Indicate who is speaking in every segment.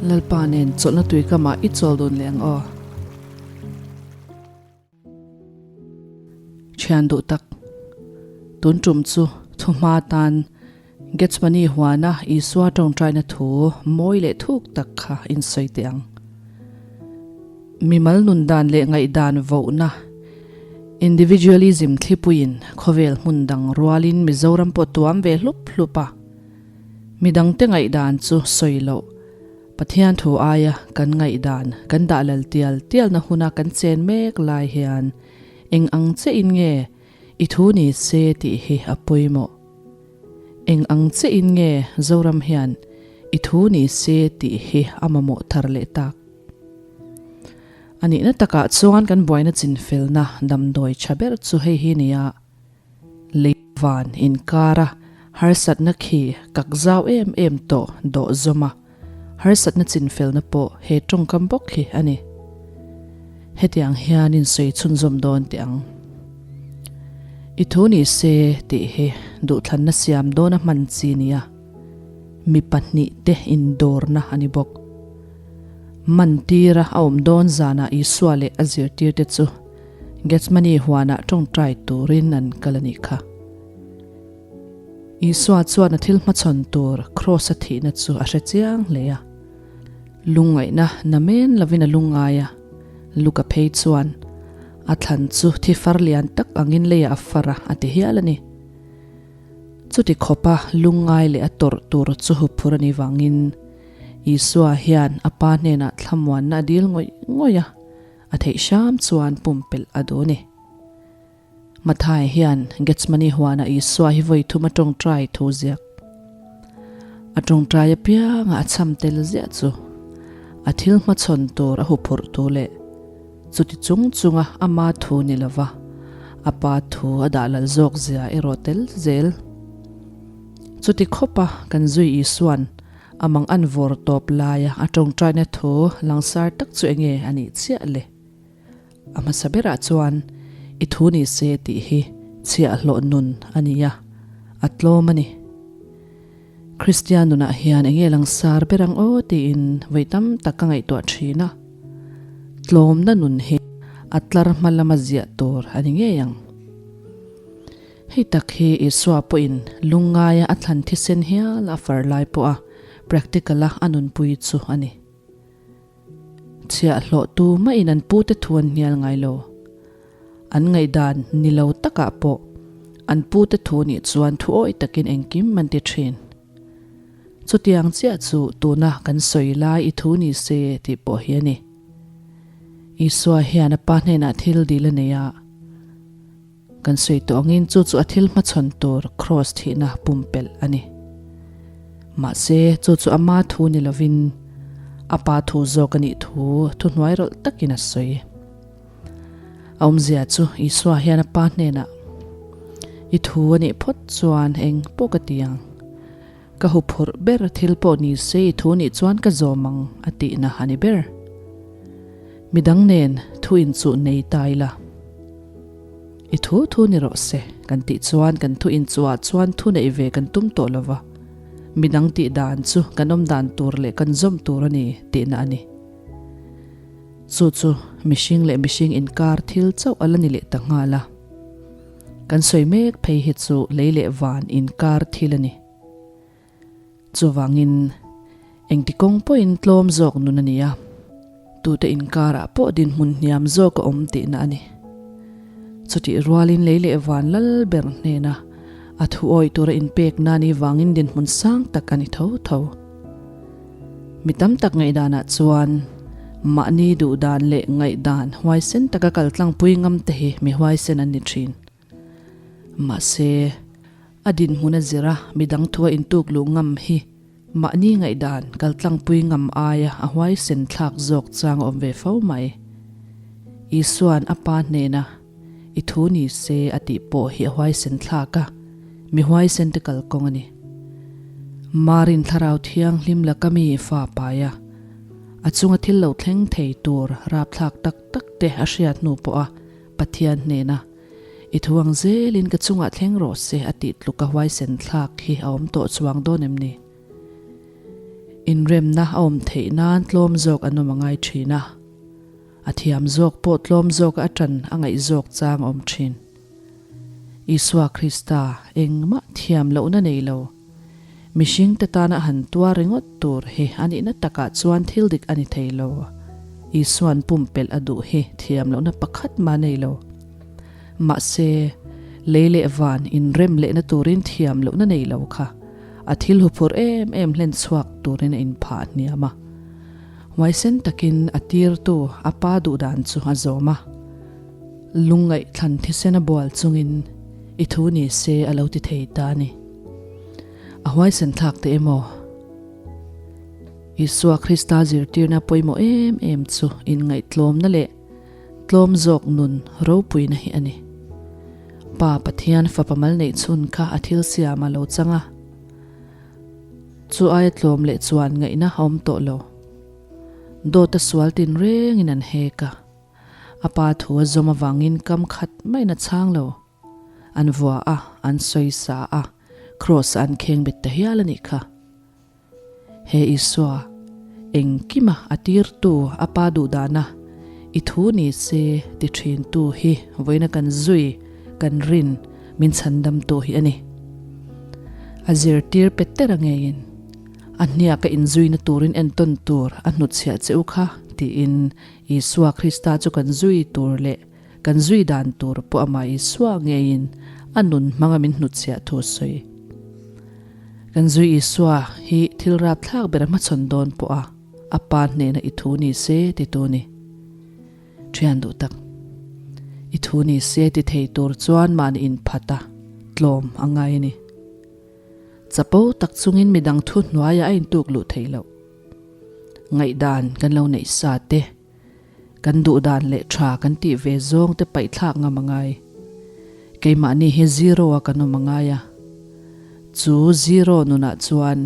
Speaker 1: Lalpa nen chawlhna tuikamah i chawl dun leh ang aw. Thian duh tak, tun tum chu thuhma tan Gethsemane huana Isua tawngtaina thu mawi leh thuk tak kha in sawi teh ang. Mimal nun dan leh ngaihdan vohna, individualism, thlipuiin khawvel hmun dang rualin Mizoram pawh tuam ve hlup hlup a. Midangte ngaihdan chu sawi loh. Pathian thu aia kan ngaihdan kan dah lal tial tialna huna kan chen mek lai hian eng ang che in nge i thu ni se tih hi a pawimawh. Eng ang che in nge Zoram hian i thu ni se tih hi a mamawh thar leh tak. A nihna takah chuan kan buaina chinfelna damdawi tha ber chu hei hi nia. Lei van inkara harsatna khi kak zau em em tawh dawh zawm a, harsatna chinfelna pawh he tawngkam bawk hi a ni. Hetiang hian in sawi chhunzawm dawn teh ang. I thu ni se tih hi duhthlanna siam dawna hman chi nia mi pahnihte indawrna a ni bawk. Mantira a awm dawn zanah Isua leh a zirtirte chu Gethsemane huanah tawngtai turin an kal a nih kha. Isua chuan a thil hmachhawn tur Kraws-a thihna chu a hre chiang hle a. Lungngaihna namen lovin a lungngai a, Luka phei chuan a thlan chu thi far lian tak angin leiah a far a, a ti hial a ni. Chuti khawpa lungngai leh a tawrh tur chu huphur a nih vangin Isua hian a Pa hnenah thlamuanna a dil ngawih ngawih a. A theih hram chuan pumpelh a duh a ni. Mathai hian Gethsemane huana Isua hi vawi thum a tawngtai thu ziak. A tawngtai apianga a cham tel ziah chu a thil hmachhawn tur a huphurh tu leh chuti chung chunga ama thu ni lova a pa thu a dah lal zawk zia erawh tel zel. Chuti khawpa kan zui Isuan A mang an vawr tawp laia a tawngtaina thu langsar tak chu enge a nih chiah le? A hmasa berah chuan i thu ni se tih hi chhiahhlawh nun a ni a, a tlawm a ni. Kristian nunah hian enge langsar ber ang aw tiin vawi tam tak ka ngaihtuah thin a. Tlawmna nun hi a tlar hma lama ziah tur a ni ngei ang. Hei tak hi Isua pawhin lungngaia a thlan thisen hial a far lai pawha practical-a a nunpui chu a ni. Chhiahhlawh tu mahin an pute thu an hnial ngai lo. An ngaihdan ni lo takah pawh an pute thu nih chuan thu awih takin engkim an ti thin. Chutiang chiah chu tuna kan sawi lai i thu ni se tih pawh hi a ni. Isua hian a pa hnenah thil dil a nei a. Kan sawi tawh angin chu chu a thil hmachhawn tur Kraws thihna pumpelh a ni. Mahse, chu chu ama thu ni lovin a pa thu zawk a nih thu thuhnuai rawlh takin a sawi. A awmzia chu Isua hian a pa hnenah, I thu a nih phawt chuan eng pawh ka ti ang. Ka huphurh ber thil pawh ni se i thu nih chuan ka zawm ang a tihna a ni ber. Midang nen thu inchuh nei ta ila. I thu thu ni rawh se kan tih chuan kan thu inchuhah chuan thu neih ve kan tum tawh lo va, midang tih dan chu kan awm dan tur leh kan zawm tur a ni tihna a ni. Chu chu mihring leh mihring inkar thil chauh a la ni leh ta nghal a. Kan sawi mek phei hi chu lei leh van inkar thil a ni. Chuvangin, engti kawng pawhin tlawm zawk nun a ni a, tute inkarah pawh dinhmun hniam zawk a awm tihna a ni. Chutih rualin lei leh van lal ber hnena a thu awih tura inpek nan i vangin dinhmun sang tak a ni tho tho. Mi tam tak ngaihdanah chuan mahni duhdan leh ngaihdan huaisen taka kal tlangpui ngam te hi mi huaisen an ni thin. Mahse, a dinhmun a zir a, midang thua intuk luh ngam hi mahni ngaihdan kal tlangpui ngam aia a huaisen thlak zawk chang a awm ve fo mai. Isua'n a Pa hnena i thu ni se a tih pawh hi a huaisen thlak a, mi huaisen te kalkawng a ni. Marin Thlarau Thianghlim laka mi fa pai a, a chunga thil lo thleng thei tur rapthlak tak tak te a hriat hnu pawha Pathian hnena i thu ang zelin ka chungah thleng rawh se a tih tluka huaisen thlak hi a awm tawh chuang dawn em ni? Inremna a awm theih nan tlawm zawk an awm a ngai thin a, a thiam zawk pawh tlawm zawka a tan a ngaih zawk chang a awm thin. Isua Krista engmah thiam lohna nei lo, mihringte tana han tuar ringawt tur hi a nihna takah chuan thil dik a ni thei lo. Isua'n pumpelh a duh hi thiam lohna pakhat mah nei lo. Mahse, lei leh van inrem lehna turin thiam lohna nei lo kha a thil huphurh em em hlen chhuak turin a inphah hniam a. Huaisen takin a tirtu a pa duhdan chu a zawm a. Lungngaih thlan thisen a bual chungin i thu ni se a lo ti thei ta a ni. A huaisen thlak teh emaw? Isua Krista zirtirna pawimawh em em chu inngaihtlawmna leh tlawm zawk nun ropuina hi a ni. Pa Pathian fapa mal neih chhun kha a thil siam a lo chang a, chu aia tlawm leh chuan ngaihna a awm tawh lo. Dawta sual tinrengin an hek a. A pa thu a zawm avangin kam khat maiin a chhang lo. An vua a, an sawisa a, kraws ah an kheng bet ta hial a nih kha. He Isua, engkima a tirtu a pa duhdana i thu ni se ti thintu hi vawiina kan zui, kan rin, min chhandamtu hi a ni. A zirtir pe tera ngeiin. A hniaka inzuina turin entawn tur a hnutchhiah che u kha tiin Isua Krista chu kan zui tur leh kan zui dan tur pawh amah Isua ngeiin a nun hmanga min hnutchhiah thu a sawi. Kan zui Isua hi thil rapthlak ber a hmachhawn dawn pawha a Pa hnena i thu ni se titu ni. Thian duh tak. I thu ni se ti thei tur chuan mahni inphat a tlawm a ngai a ni. Chapo tak chungin midang thu hnuaiah a intuk luh theih loh. Ngaihdan kan lo neih sa te, kan duhdan leh tha kan tih ve zawng te paihthlak ngam a ngai. Keimahni hi zero a kan awm a ngai a. Chu zero nunah chuan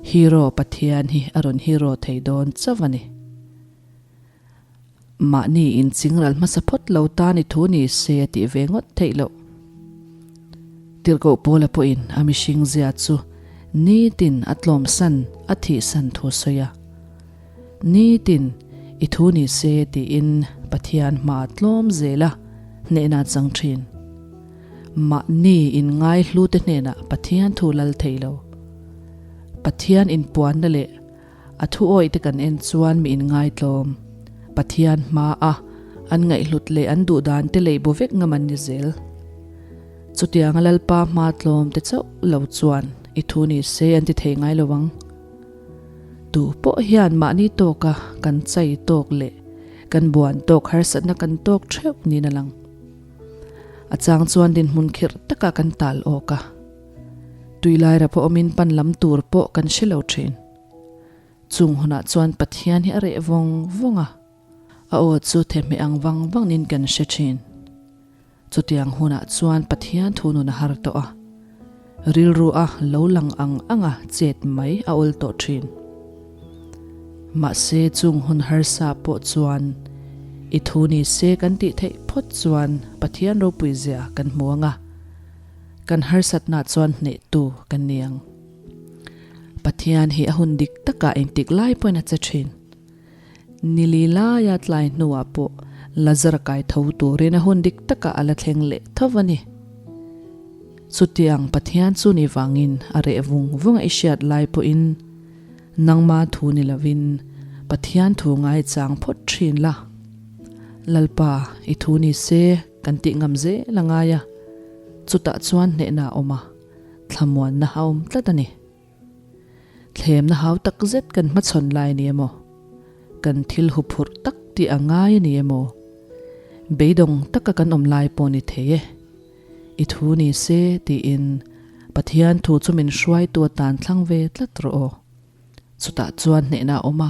Speaker 1: hero Pathian hi a rawn hero thei dawn chauh a ni. Mahni inchingral hmasa phawt lo tan i thu ni se a tih ve ngawt theih loh. Tirhkoh Paula pawhin a mihring zia chu nitin a tlawmsan a thihsan thu a sawi a. Nitin i thu ni se tiin Pathian hma tlawm zela hnehna a chang thin. Mahni inngai hlute hnenah Pathian thu lal thei lo. Pathian inpuanna leh A thu awih te kan en chuan mi inngaitlawm, Pathian hma a an ngaihhlut leh an duhdan te lei bu vek ngam an ni zel. Chutianga Lalpa hma tlawm te chauh lo chuan i thu ni se an ti thei ngai lo ang. Tu pawh hian mahni tawka kan chai tawk leh kan buan tawk harsatna kan tawk theuh niin a lang. A chang chuan dinhmun khirh takah kan tal awk a. Tuilaira pawh awmin pan lam tur pawh kan hre lo thin. Chung hunah chuan Pathian hi a reh vawng vawng a, a aw chu thehmeh ang vang vangin kan hre thin. Chutiang hunah chuan Pathian thu nun a har tawh a, rilru a lo lang ang anga chet mai a awl tawh thin. Mahse chung hun harsa pawh chuan i thu ni se kan tih theih phawt chuan Pathian ropui zia kan hmu ang a. Kan harsatna chuan hnehtu kan ni ang. Pathian hi a hun dik takah engtik lai pawhin a che thin. Nili laia tlai hnuah pawh Lazara kai tho turin a hun dik takah a la thleng leh tho a ni. Chutiang Pathian chu ni vangin a reh vung vung a i hriat lai pawhin nangma thu ni lovin Pathian thu ngaichang phawt thin la. Lalpa, i thu ni se. Kan tih ngam zel a ngai a, chutah chuan hnehna a awm a, thlamuanna a awm tlat a ni. Thlemna hau tak zet kan hmachhawn lai a ni emaw, kan thil huphurh tak tih a ngai a ni emaw, beidawng taka kan awm lai pawh ni thei e, i thu ni se tiin Pathian thu chu min hruaitu atan thlang ve tlat rawh aw. Chutah chuan hnehna a awm a,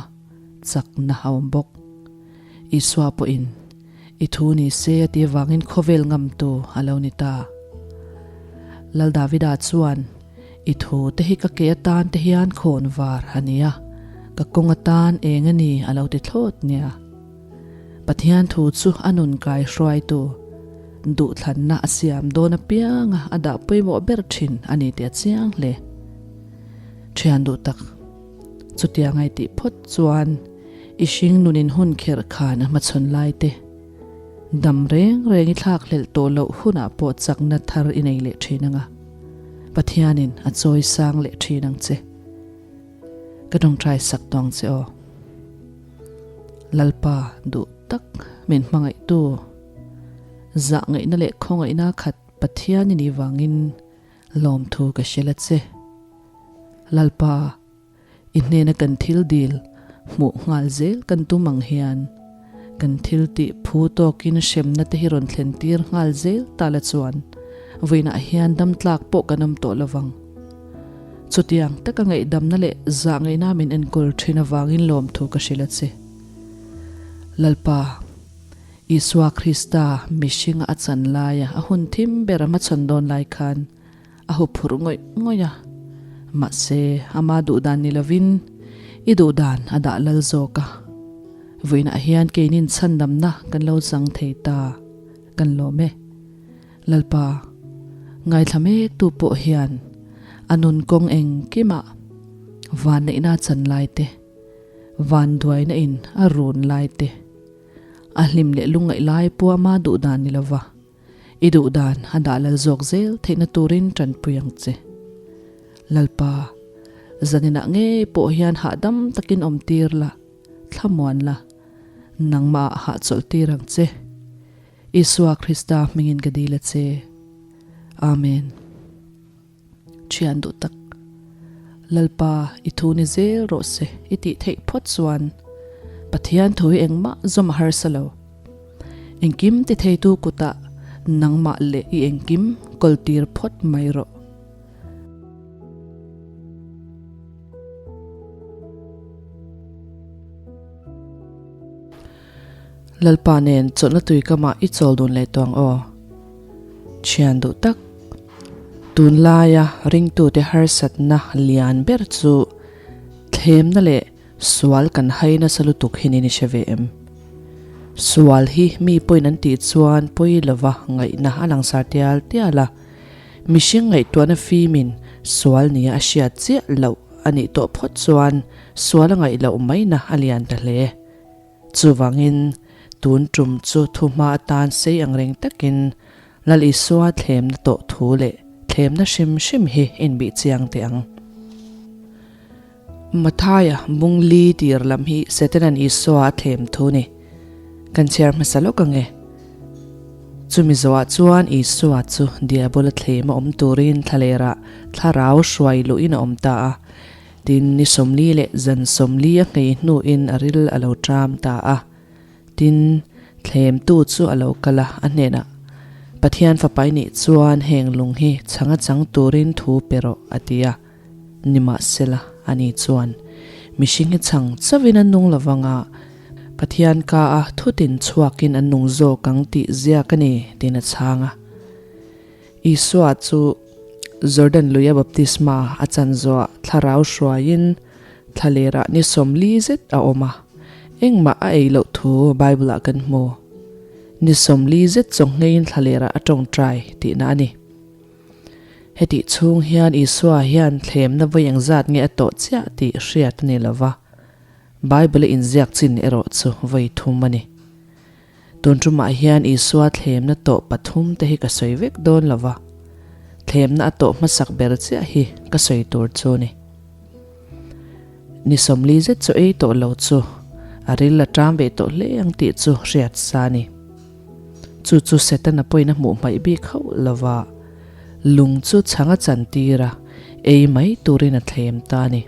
Speaker 1: chakna a awm bawk. Isua pawhin, I thu ni se a ti avangin khawvel ngamtu a lo ni ta. Lal Davida chuan, I thu te hi ka ke atan te hian khawn var a ni a, ka kawng atan eng a ni a lo ti thlawt nia. Pathian thu chu a nun kai hruaitu, duhthlanna a siam dawn apianga a dah pawimawh ber thin a ni tih a chiang hle. Thian duh tak. Chutiang ai tih phawt chuan i hring nunin hun kherh khan a hmachhawn lai te, dam reng reng i thlak hlelh tawh loh hunah pawh chakna thar i nei leh thin ang a, Pathianin a chawi sang leh thin ang che. Ka tawngtai sak tawng che aw. Lalpa duh tak min hmangaihtu, zah ngaihna leh khawngaihna khat Pathian i nih vangin lawmthu ka hre la che. Lalpa, i hnena kan thil dil hmuh nghal zel kan tum ang hian kan thil tih phu tawkin hremna te hi rawn thlen tir nghal zel ta la chuan vawiinah hian dam tlak pawh kan awm tawh lovang. Chutiang taka ngaihdamna leh zah ngaihna min enkawl thin avangin lawmthu ka hrilh a che. Lalpa, Isua Krista mihringa a chan laia a hun thim ber a hmachhawn dawn lai khan a huphurh ngawih ngawih a, mahse ama duhdan ni lovin i duhdan a dah lal zawk a. Vawiinah hian keinin chhandamna kan lo chang thei ta, kan lawm e. Lalpa, ngaithla mek tu pawh hian a nun kawng engkimah vanneihna a chan lai te, vanduaina in a run lai te, a hlim leh lungngaih lai pawh ama duhdan ni lova i duhdan a dah lal zawk zel theihna turin tanpui ang che. Lalpa, zaninah ngei pawh hian hahdam takin awm tir la, thlamuan la, nangmah ah hahchawlh tir ang che. Isua Krista hmingin ka dil a che. Amen. Thian duh tak. Lalpa i thu ni zel rawh se i tih theih phawt chuan Pathian thu hi engmah zawm a harsa lo. Engkim ti theitu kutah nangmah leh i engkim kawltir phawt mai rawh. Lalpa nen chawlhna tui kamah i chawl dun leh tawh ang aw. Thian duh tak, tunlaia ringtute harsatna lian ber chu thlemna leh sual kan hai nasa lutuk hi niin i hre ve em? Sual hi mi pawhin an tih chuan pawi lova ngaihna a langsar tial tial a, mihring ngaihtuahna fimin sual nia a hriat chiah loh a nih tawh phawt chuan sual a ngaih loh maina a lian ta hle. Chuvangin, tun tum chu thuhma atan sei angreng takin Lal Isua thlemna tawh thu leh thlemna hrim hrim hi inbih chiang teh ang. Mathaia bung li tir lam hi Setanan Isua a thlem thu ni. Kan chhiar hmasa lawk ang e. Chumi zawhah chuan Isua chu Diabola thlem a awm turin thlalerah thlarau hruai luhin a awm ta a. Tin, ni 40 leh zan 40 a nghei hnuin a ril a lo ṭam ta a. Tin, thlemtu chu a lo kal a, a hnenah, Pathian Fapa i nih chuan heng lung hi chhang a chang turin thu pe rawh, a ti a. Nimahsela, ani chuan, Mihring hi chhang chauhin an nung lovang a, Pathian ka a thutin chhuakin an nung zawk ang tih ziak a ni, tiin a chhang a. Isua chu Jordan luia baptisma a chan zawhah thlarau hruaiin thlalerah ni 40 zet a awm a, engmah a ei loh thu Bible-ah kan hmu. Ni 40 zet chawngheiin thlalerah a tawngtai tihna a ni. Hetih chhung hian Isua hian thlemna vawi engzat nge a tawh chiah tih hriat a ni lo va, Bible-a inziak chin erawh chu vawi thum a ni. Tun tumah hian Isua thlemna tawh pathum te hi ka sawi vek dawn lo va, thlemna a tawh hmasak ber chiah hi ka sawi tur chu ni. Ni 40 zet chu ei tawh lo chu a ril a ṭam ve tawh hle ang tih chu hriat sa a ni. Chu chu Setana pawhin a hmuh hmaih bik hauh lo va, lung chu chhang a chantir a, ei mai turin a thlem ta a ni.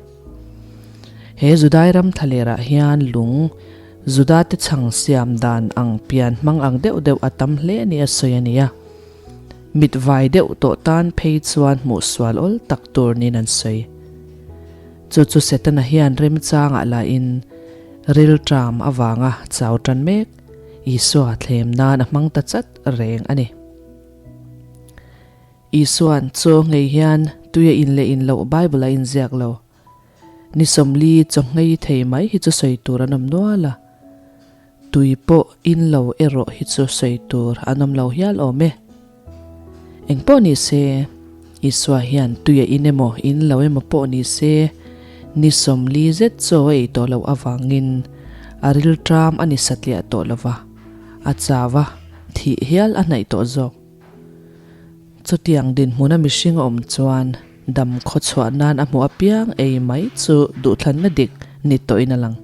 Speaker 1: He Judai ram thlalerah hian lung Judate chhang siam dan ang pian hmang ang deuh deuh a tam hle ni a sawi a ni a. Mit vai deuh tawh tan phei chuan hmuh sual awl tak tur niin an sawi. Chu chu Setana hian remchangah lahin rilṭam avanga chau ṭan mek Isua thlem nan a hmang ta chat reng a ni. Isua'n chaw ngei hian tui a in leh in loh Bible a inziak lo. Ni 40 chawnghei thei mai hi chu sawi tur an awm nual a, tui pawh in lo erawh hi chu sawi tur an awm lo hial awm e. Engpawh ni se, Isua hian tui a in emaw in lo emaw pawh ni se, Ni 40 zet chaw a ei tawh loh avangin a rilṭam a ni satliah tawh lo va, a chau a, thih hial a hnaih tawh zawk. Chutiang dinhmuna mihring a awm chuan dam khawchhuah nan a hmuh apiang ei mai chu duhthlanna dik ni tawhin a lang.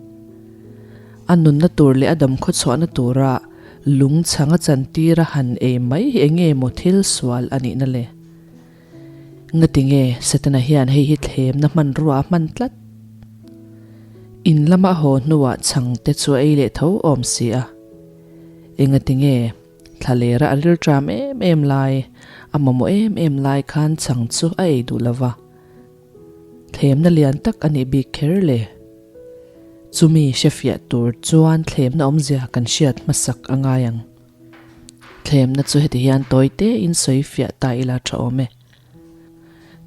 Speaker 1: A nunna tur leh a dam khawchhuahna tura lung chhang a chantir a han ei mai hi enge maw thil sual a nihna le? Ngatinge Setana hian hei hi thlemna hmanrua a hman tlat? In lama a haw hnuah chhangte chu a ei leh tho awm si a. Engatinge? Thlalera a rilṭam em em lai, a mamawh em em lai khan chhang chu a ei duh lo va. Thlemna lian tak a nih bik kher le. Chumi hrefiah tur chuan thlemna awmzia kan hriat hmasak a ngai ang. Thlemna chu heti hian tawi tein sawi fiah ta ila tha awm e.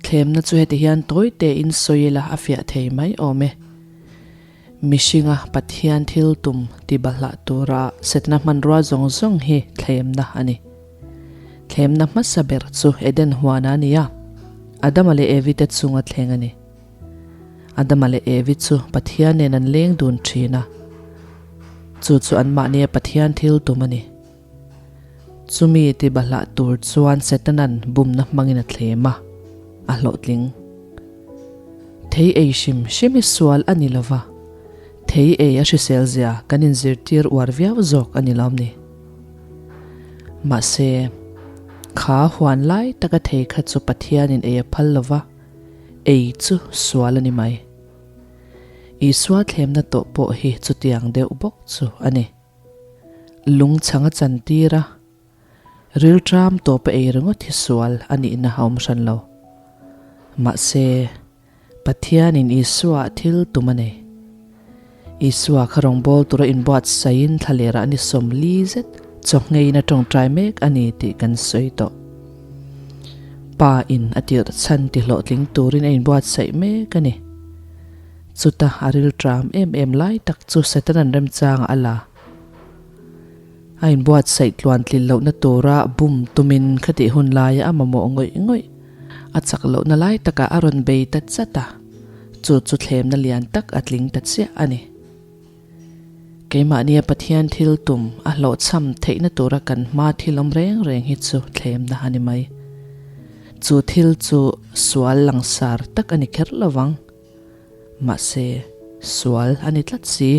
Speaker 1: Thlemna chu heti hian tawi tein sawi ila a fiah thei mai awm e. Mihringa Pathian thil tum ti bahlah tura setna hmanrua zawng zawng hi thlemna a ni. Thlemna hmasa ber chu Eden huana a ni a, Adama leh Evi te chunga thleng a ni. Adama leh Evi chu Pathian nen an leng dun thin a, chu chu anmahnia Pathian thil tum a ni. Chumi ti bahlah tur chuan Setanan bumna hmangin a thlem a, a hlawhtling. Thei ei hrim hrim hi sual a ni lova, thei ei a hrisel zia kan inzirtir uar viau zawk a ni lawm ni. Mahse, kha huan lai taka thei kha chu Pathianin ei a phal lova, ei chu sual a ni mai. Isua thlemna tawh pawh hi chutiang deuh bawk chu a ni. Lung chhang a chantir a, rilṭam tawpa ei ringawt hi sual a nihna a awm hran lo. Mahse, Pathianin Isua thil tum a nei. Isua kha rawngbâwl tura inbuatsaihin thlalerah ni 40 zet chawhngeiin a ṭawngṭai mek a ni tih kan sawi tawh. Pa in a tirh chhan ti hlawhtling turin a inbuatsaih mek a ni. Chuta a rilṭam em em lai tak chu Setanan remchangah a la. A inbuatsaih tluan tlil lohna tura bum tumin khatih hun laia a mamawh ngawih ngawih a chak lohna lai takah a rawn bei ta chat a, chu chu thlemna lian tak a tling ta chiah a ni. Keimahnia Pathian thil tum a hlawhchham theihna tura kan hma thil awm reng reng hi chu thlemna a ni mai. Chu thil chu sual langsar tak a ni kher lo vang. Mahse, sual a ni tlat si.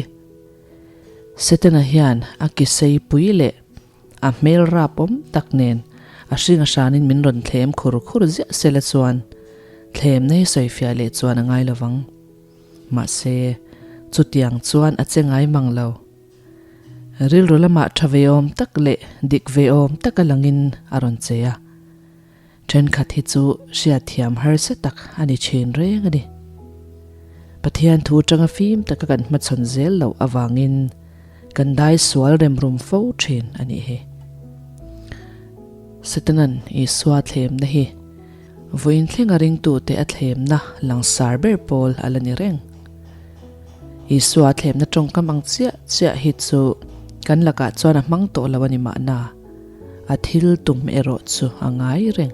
Speaker 1: Setana hian a kisei pui leh a hmel rapawm tak nen a hring a hranin min rawn thlem khur khur ziah sela chuan thlemna hi sawifiah leh chuan a ngai lovang. Mahse, chutiang chuan a che ngai mang lo. Rilru lamah tha ve awm tak leh dik ve awm taka langin a rawn che a. Thenkhat hi chu hriatthiam harsa tak a ni thin reng a ni. Pathian thu tanga fim taka kan hmachhawn zel loh avangin kan dai sual remrum fo thin a nih hi. Satanan Isua thlemna hi vawiin thlenga ringtute a thlemna langsar ber pawl a la ni reng. Isua thlemna tawngkam ang chiah chiah hi chu kan lakah chuan a hmang tawh lo a ni mahna. A thil tum erawh chu a ngai reng.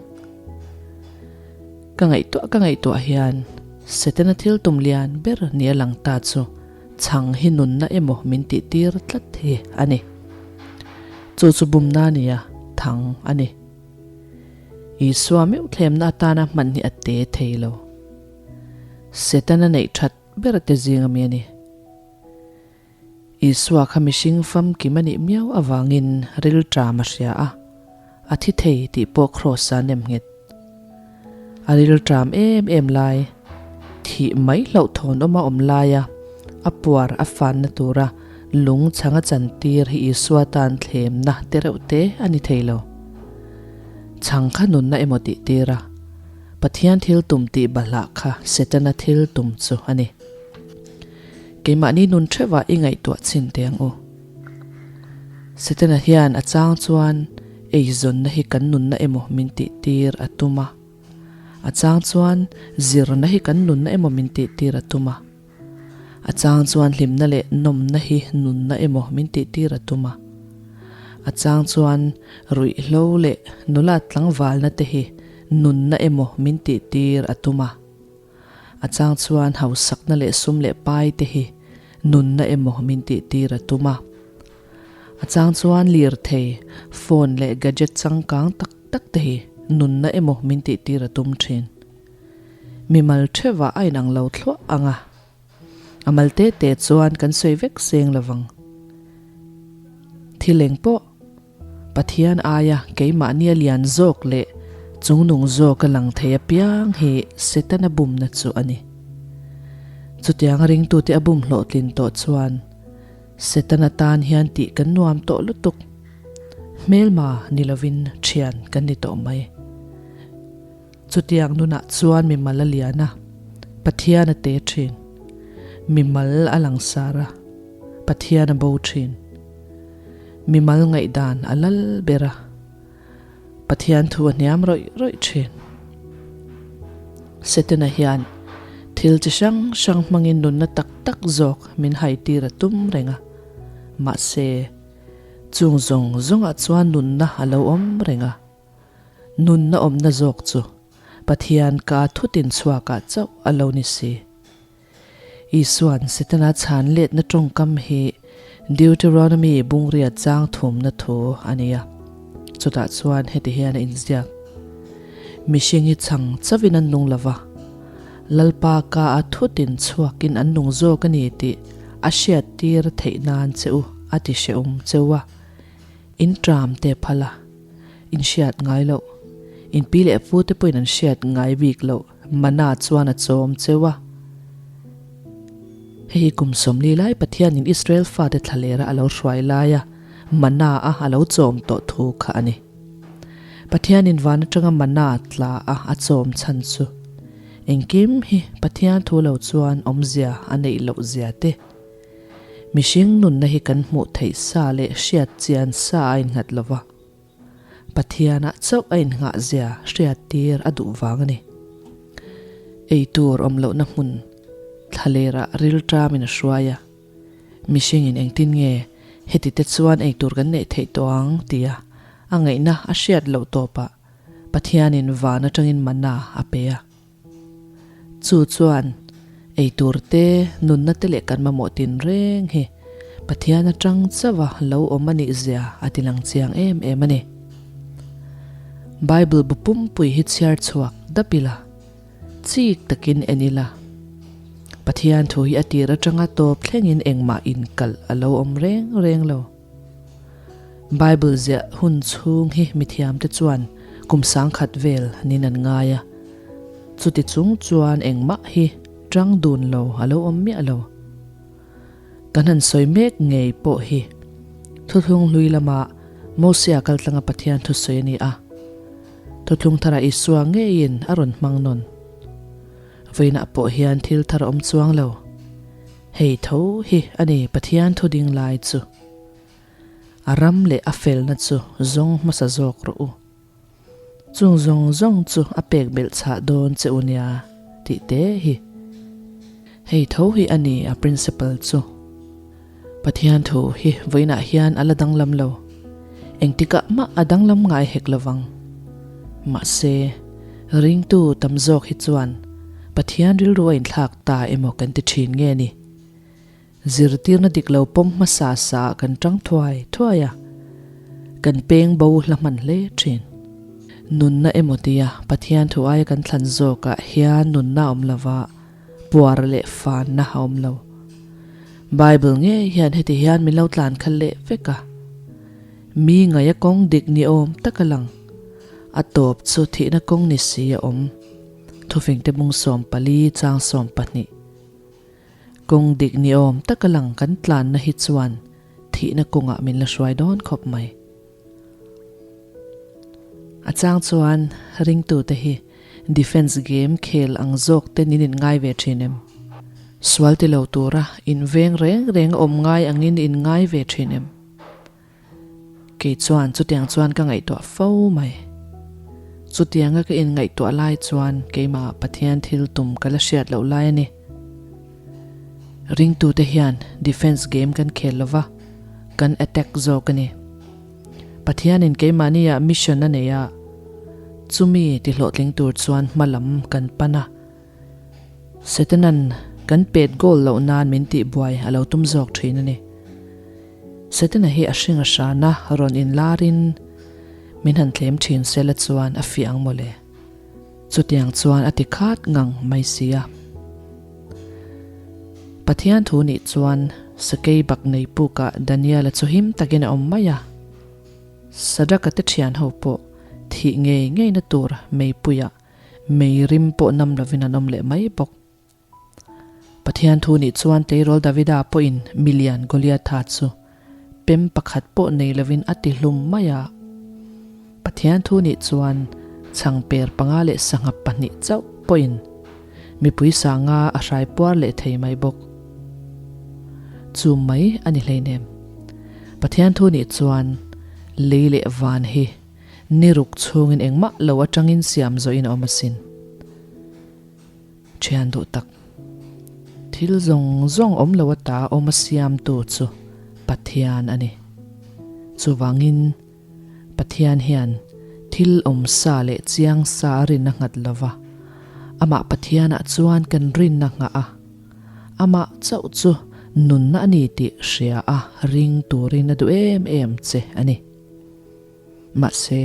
Speaker 1: Ka ngaihtuah ka ngaihtuah hian Setana thil tum lian ber ni a lang ta chu chhang hi nunna emaw min tih tir tlat hi a ni. Chu chu bumna nia thang a ni. Isua meuh thlemna atana hman hi a te thei lo. Setana neih that ber te zing ami a ni. Isua kha mihring famkim a nih miau avangin rilṭam a hria a, a thi thei tih pawh Kraws-a nem nghet. A rilṭam em em lai, thih mai hlauhthawn awma awm laia a puar a fanna tura lung chhang a chantir hi Isua tan thlemna te reuh te a ni thei lo. Chhang kha nunna emaw tih tir a, Pathian thil tum tih bahlah kha Setana thil tum chu a ni. Keimahni nun theuhah i ngaihtuah chhin teh ang u. Setana hian a chang chuan eizawnna hi kan nunna emaw min tih tir a tum a. A chang chuan zirna hi kan nunna emaw min tih tir a tum a. A chang chuan hlimna leh nawmna hi nunna emaw min tih tir a tum a. A chang chuan ruihhlo leh nula tlangvalna te hi nunna emaw min tih tir a tum a. A chang chuan hausakna leh sum leh pai te hi nunna emaw min tih tir a tum a. A chang chuan lirthei, phone leh gadget changkang tak tak te hi nunna emaw min tih tir a tum thin. Mimal theuhah a inang lo thluah ang a. A mal te te chuan kan sawi vek seng lovang. Thil eng pawh Pathian aia keimahnia lian zawk leh chungnung zawk a lang thei apiang hi Setana bumna chu a ni. Chutianga ringtute a bum hlawhtlin tawh chuan Setana tan hian tih kan nuam tawh lutuk. Hmelma ni lovin thian kan ni tawh mai. Chutiang nunah chuan mimal a lian a, Pathian a te thin. Mimal a langsar a, Pathian a bo thin. Mimal ngaihdan a lal ber a, Pathian thu a hniam rawih rawih thin. Setana hian thil chi hrang hrang hmangin nunna tak tak zawk min haitir a tum reng a, mahse, chung zawng zawngah chuan nunna a lo awm reng a. Nunna awmna zawk chu Pathian ka thutin chhuakah chauh a lo ni si. Isua'n Setana chhan letna tawngkam hi Deuteronomy bungriat chang thumna thu a ni a. Chutah chuan heti hian a inziak, Mihring hi chhang chauhin an nung lo va, Lalpa ka a thutin chhuakin an nung zawk a ni tih a hriattir theih nan che u a ti hrehawm cheu a. In tram te phal a, in hriat ngai loh. In pi leh pu te pawhin an hriat ngai bik loh mana chuan a chawm cheu a. Hei hi kum sawmli lai Pathianin Israel fate thlalera a lo hruai laia mana a a lo chawm tawh thu kha a ni. Pathianin van atanga mana tla a a chawm chhan chu engkim hi Pathian thu lo chuan awmzia a neih loh zia te, Mihring nunna hi kan hmuh theih sa leh hriat chian sa a innghat lo va, Pathianah chauh a innghah zia hriat tir a duh vang a ni. Ei tur awm lohna hmun thlalerah rilṭamin a hruai a, mihringin engtin nge heti te chuan ei tur kan neih theih tawh ang tia a ngaihna a hriat loh tawpah Pathianin van aṭangin manna a pe a. Chu chuan eitur te, nunna te leh kan mamawh tinreng hi Pathian atang chauha lo awm a nih zia a ti lang chiang em em a ni. Bible bu pumpui hi chhiar chhuak dap ila, chik takin en ila, Pathian thu hi a tir atanga tawp thlengin engmah inkalh a lo awm reng reng lo. Bible ziah hun chhung hi mithiamte chuan kum sangkhat vel nin an ngai a, chuti chung chuan engmah hi tang dun lo a lo awm miah lo. Kan han sawi mek ngei pawh hi Thuthlung hlui lama Mosia kaltlanga Pathian thusawi a ni a, Thuthlung tharah Isua ngeiin a rawn hmang nawn. Vawiinah pawh hian thil thar a awm chuang lo. Hei tho hi a ni Pathian thu ding lai chu. A ram leh a felna chu zawng hmasa zawk rawh u. Chung zawng zawng chu a pek belh chhah dawn che u nia tih te hi. Hei tho hi a ni a principle chu. Pathian thu hi vawiinah hian a la danglam lo. Engtikah mah a danglam ngai hek lovang. Mahse, ringtu tam zawk hi chuan Pathian rilru a inthlak ta emaw kan ti thin nge ni? Zirtirna dik lo pawm hmasa sa ah kan tang thuai thuai a, kan peng bo hla hman hle thin. Nunna emaw tia Pathian thu aia kan thlan zawkah hian nunna a awm lova, puar leh fanna a awm lo. Bible ngei hian heti hian min lo tlan khalh leh vek a. Mi ngaia kawng dik ni awm tak a lang. A tawp chu thihna kawng ni si a awm. Thufingte bung 14 chang 12. Kawng dik ni awm tak a lang kan tlanna hi chuan thihna kawngah min la hruai dawn khawp mai. A chang chuan ringtute hi defence game khel ang zawk ten in inngai ve thin em? Sual ti lo tura inveng reng reng a awm ngai angin in ngai ve thin em? Kei chuan chutiang chuan ka ngaihtuah fo mai. Chutianga ka inngaihtuah lai chuan keimah Pathian thil tum ka la hriat loh lai a ni. Ringtute hian defence game kan khel lova, kan attack zawk a ni. Pathianin keimahniah mission a nei a, chumi tihlawhtling tur chuan hma lam kan pan a. Setanan kan pet goal loh nan min tihbuai a lo tum zawk thin a ni. Setana hi a hring a hrana rawn inlarin min han thlem thin sela chuan a fiah ang mawle. Chutiang chuan a ti khat ngang mai si a. Pathian thu nih chuan sakei bak nei pukah Daniel-a chu him takin a awm mai a. Sadraka te thian ho pawh thih ngei ngeina tur meipuiah mei rim pawh nam lovin an awm leh mai bawk. Pathian thu nih chuan tleirawl Davida pawhin milian Goliatha chu pem pakhat pawh nei lovin a ti hlum mai a. Pathian thu nih chuan chhangper panga leh sangha pahnih chauh pawhin mipui sanga a hrai puar leh thei mai bawk. Chu mai a ni hleinem. Pathian thu nih chuan lei leh van hi ni ruk chhungin engmah lo atangin siam zawhin a awm asin. Thian duh tak. Thil zawng zawng awm lo ata awm a siamtu chu Pathian a ni. Chuvangin, Pathian hian thil awm sa leh chiang sa a rinna nghat lo va, amah Pathianah chuan kan rinna nghah a, amah chauh chu nunna a ni tih hria a ring turin a duh em em che a ni. Mahse,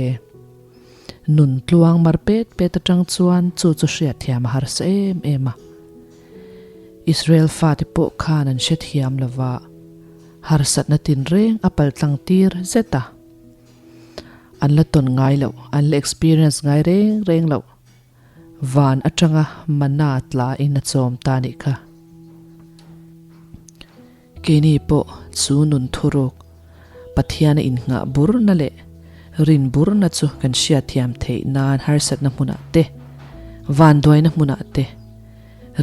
Speaker 1: nun tluang mar pet pet atang chuan chu chu hriatthiam a harsa em em a. Israel fate pawh khan an hrethiam lo va, harsatna tinreng a paltlang tir zet a. An la tawn ngai loh, an la experience ngai reng reng loh. Van atanga manna tla in a chawm ta nih kha. Keini pawh chu nun thuruk Pathiana innghah burna leh rin burna chu kan hriatthiam theih nan harsatna hmunah te, vanduaina hmunah te,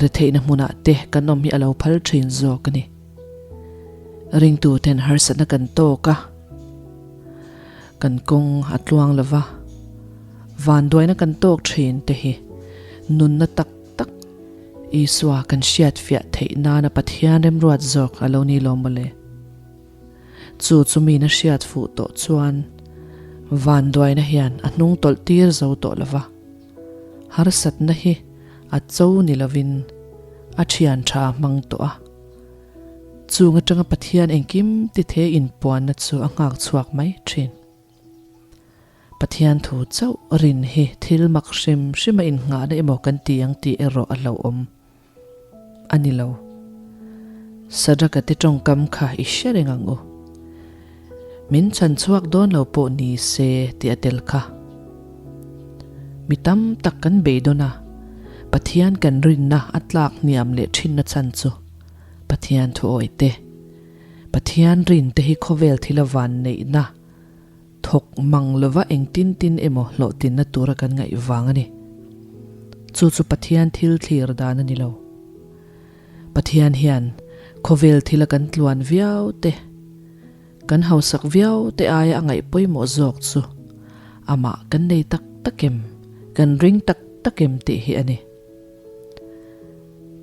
Speaker 1: retheihna hmunah te kan awm hi a lo phal thin zawk a ni. Ringtuten harsatna kan tawk a, kan kawng a tluang lo va, vanduaina kan tawk thin te hi nunna tak tak Isua kan hriatfiah theih nana Pathian remruat zawk a lo ni lo mawle. Chu chu min a hriat fuh tawh chuan vanduaina hian a hnung tawlh tir zo tawh lo va, harsatna hi a cho ni lovin a thian tha hmang tawh a. Chung atanga Pathian engkim tithe inpuanna chu a nghak chhuak mai thin. Pathian thu chauh rin hi thil mak hrim hrim a innghahna emaw kan ti ang tih erawh a hlauhawm a ni lo. Sadraka te tawngkam kha i hre reng ang u. Min chhan chhuak dawn lo pawh ni se tih a tel kha. Mi tam tak kan beidawn a, Pathian kan rinna a tlak hniam leh thinna chhan chu Pathian thu awih te, Pathian rin te hi khawvel thila van neihna Thawk mang lova engtin tin emaw hlawhtinna tura kan ngaih vang a ni. Chu chu Pathian thil thlir dan a ni lo. Pathian hian khawvel thila kan tluan viau te, kan hausak viau te aia a ngaih pawimawh zawk chu amah kan nei tak tak em, kan ring tak tak em tih hi a ni.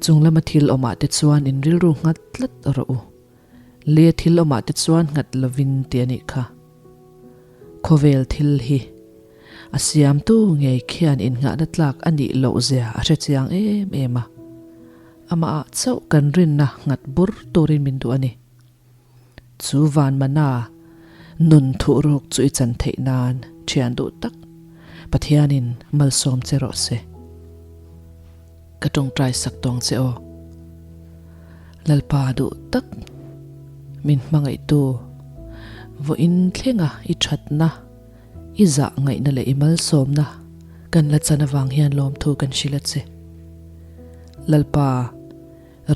Speaker 1: Chung lama thil awmah te chuan in rilru nghat tlat rawh u. Le thil awmah te chuan nghat lovin ti a nih kha. Khawvel thil hi a siamtu ngei khian innghahna tlak a nih loh zia a hre chiang em em a. Amahah chauh kan rinna nghat bur turin min duh a ni. Chu van mana nun thuhruk chu i chan theih nan thian duh tak Pathianin malsawm che rawh se. Ka tawngtai sak tawng che aw. Lalpa duh tak min hmangaihtu vawiin thlenga i thatna, i zah ngaihna leh i malsawmna kan la chan avang hian lawmthu kan hrilh a che. Lalpa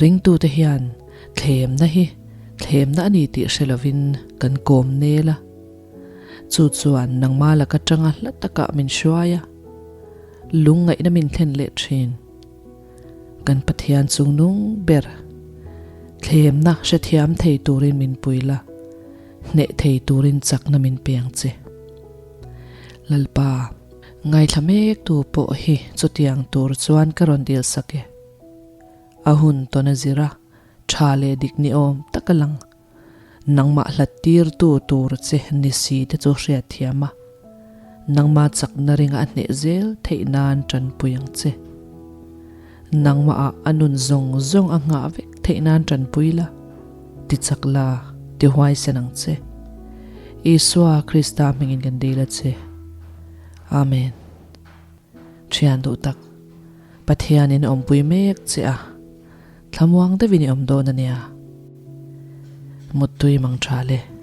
Speaker 1: ringtute hian thlemna hi thlemna a ni tih hre lovin kan kawm nel a, chu chuan nangma laka tanga hla takah min hruai a, Lungngaihna min thlen leh thin. Kan Pathian chungnung ber thlemna hrethiam thei turin min pui la, hneh thei turin chakna min peng che. Lalpa, ngaithla mek tu pawh hi chutiang tur chuan ka rawn dil sak e. A hun tawn a zir a, tha leh dik ni awm tak a lang. Nangmah hlat tirtu tur che ni si te chu hriatthiam a, nangmah chakna ringa a hneh zel theih nan tanpui ang che. Nangmahah a nun zawng zawng a nghah vek theih nan tanpui la, ti chak la, ti huaisen ang che. Isua Krista hmingin kan dil a che. Amen. Thian duh tak, Pathianin a awmpui mek che a, thlamuang deuhin i awm dawn a nia. Muttui mang tha le.